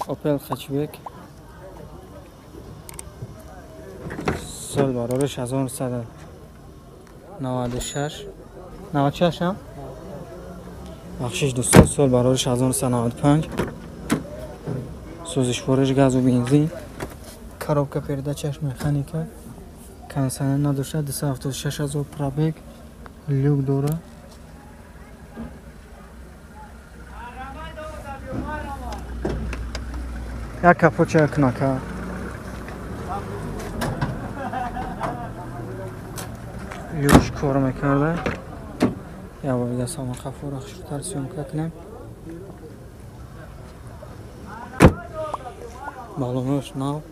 Opel Hatchback сол барориш 1996 96 ҳам бахшиш дӯстон сол барориш 1995 сӯзишвориш газу бензин коробка передачаш механика кондиционер надошта 276 ҳазор пробег люк дора як капоча кнака люш кор мекарда як бор дига салон қафоро хушрӯтар съёмка кунем балонош нав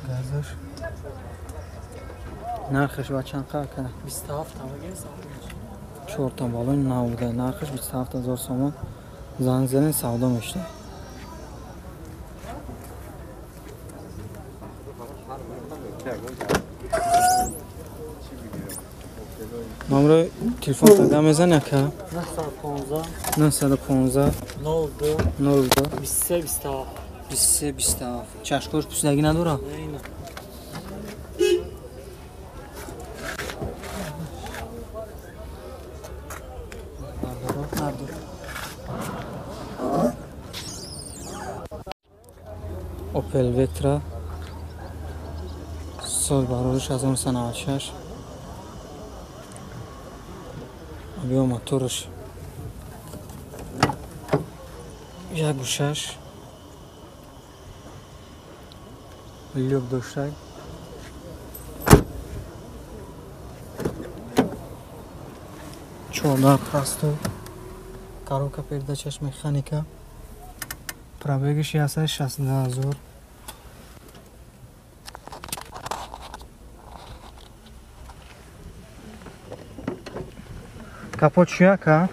газаш нархаш ба чанд қадр кана 27 чорта балон нав буда нархаш 27 ҳазор сомон занг занед савдо мешавад номери телефон тага мезани ака 915 915 02 23 27 23 27 чашкош пусидагӣ надора? Opel Vectra сол барориш 1996 объем мотораш 1.6 люк дошта чорда простой коробка передачаш механика пробегаш 162 ҳазор капот чия ка?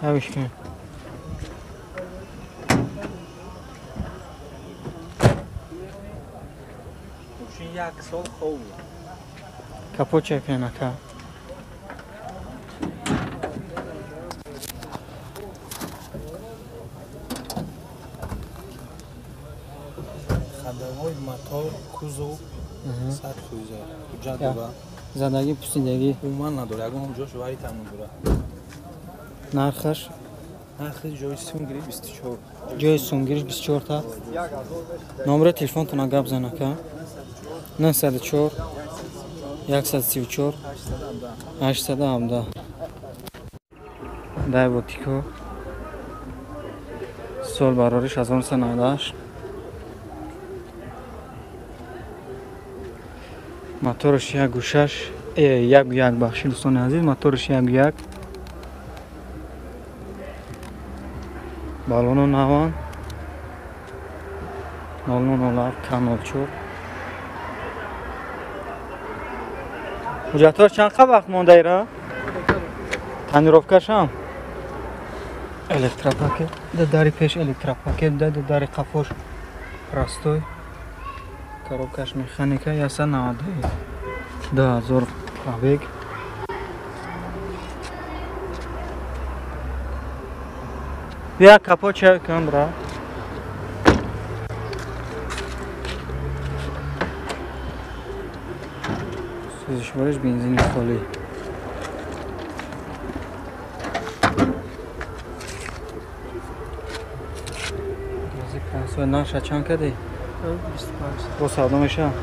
Явиш ки. Як сол хов. Капот чия кена ка? Ходовой мотор, кузов, 100 фоиза. Ҳуҷҷат дора. Задагӣ пусидагӣ умуман надора, ягон ҷош вари там надора. Нархаш? Нархи ҷои сумгирӣ 24. Ҷои сумгириш 24 та. Номери телефонтона гап зан ака. 904 134 817. Дай ботико. Сол барориш 1998. Мотораш 1.6, 1.1 бахши дӯстони азиз, мотораш 1.1. Балоно наван 0007 К04. Ҳуҷҷатҳош чанд қа вақт монда ира? Тонировкашам? Электропакет, дари пеш электропакет, дари қафош простой. Коробкаш механика 192 ҳазор пробег. Бия капот чай кун бра. Сӯзишвориш бензини холӣ. Гази 500 нарша чанд кардӣ? 25. Бо савдо мешавад?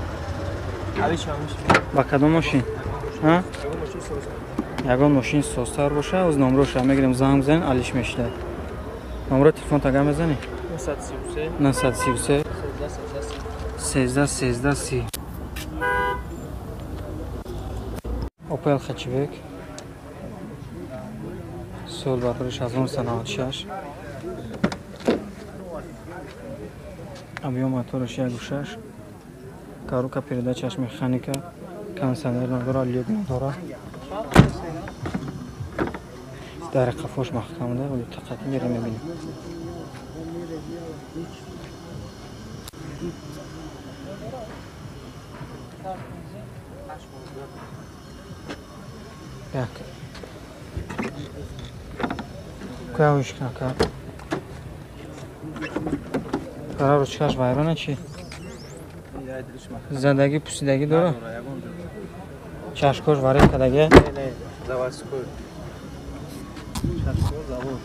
Ба кадом мошин? Ягон мошин созтар боша, оз номроша мегирем, занг бизанем, алиш мешавад. Номро телефон тага мезанӣ? 933 933 13 13 30. Opel Hatchback сол барориш 1996. Объем мотораш 1.6. Коробка передачаш механика, кондиционер надора, люк надора. Дар қафош маҳкам да, вале тоқат мерем мебинем. Як. Куявиш кнака. Қара ручкаш вайрона чи? Задагӣ пусидагӣ дора? Чашкош варид кадаге? Не, заводской. Чашкош завод.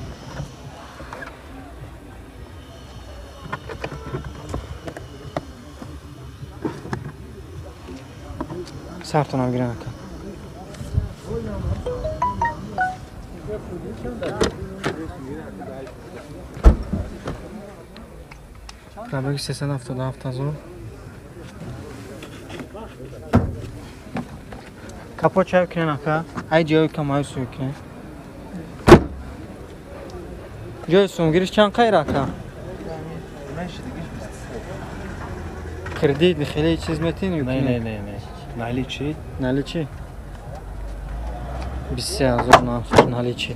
Сартонам гиран ака. Пробеги 377 ҳазор. Капот чай кунен ака? Ай ҷои камаю сӯй кунен. Ҷои сумгириш чанд қайр ака? Кредит хеле чиз метин ё Не, не, не, не. Наличи. Наличи? 23 ҳазор нархаш наличи.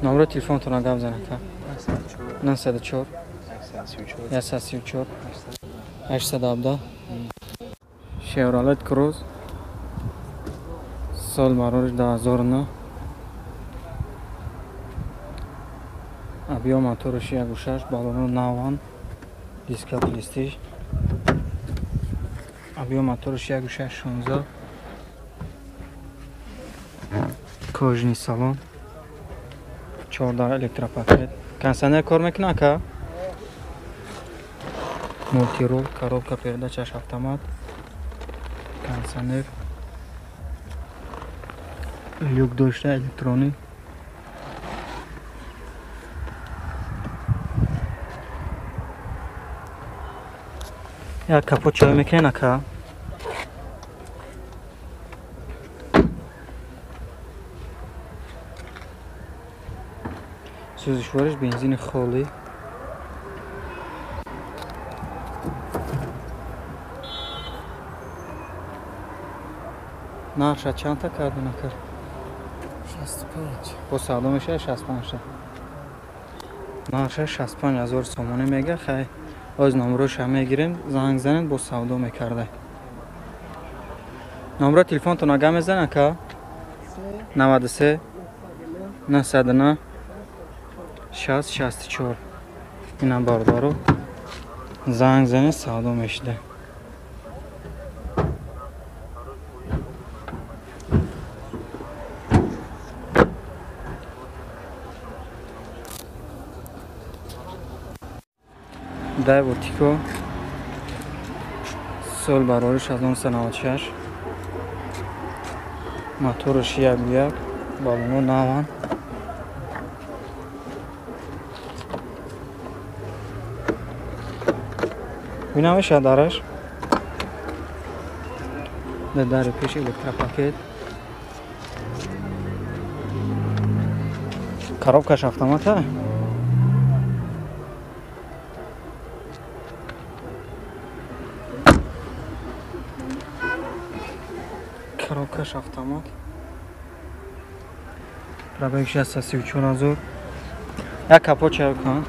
Номро телефонтона гап зан ака. 904 134 817. Chevrolet Cruze сол барориш 2009. Объем мотораш 1.6, баллоно наван, диска плестиж. Объем мотораш 1.6 16. Кожаный салон. 14 электропакет. Кондиционер кор мекунад ака? Мультирул, коробка передачаш автомат. Кондиционер. Люк дошта электронӣ. Як капот чой мекунед ака? Сӯзишвориш бензини холӣ. Нарша чандта кардин ака? 65. Бо савдо мешавад 65 та. Нарша 65 ҳазор сомонӣ мега. Хай оз номроша мегирем, занг занед, бо савдо мекарда. Номро телефонтон ага мезан ака? 93 909 60 64. Инам бародаро занг занед, савдо мешида. Дай Вортико сол барориш 1996. Мотораш 1.1, баллоно наван. Бинамеша дараш. Дар пеш электропакет. Коробкаш автомата. Коробкаш автомат. Пробег 634 ҳазор. Як капот чай кун.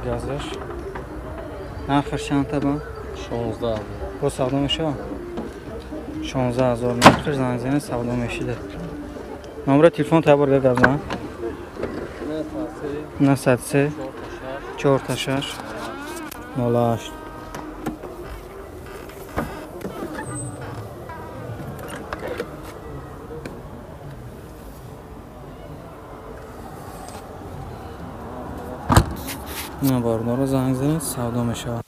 Газаш. Нархаш чандта ба? 16. Бо савдо мешавад? 16 ҳазор нархаш, занг занед, савдо мешида. Номро телефон табор гап зан. 903 46 08. Ина бародаро занг занед, савдо мешавад.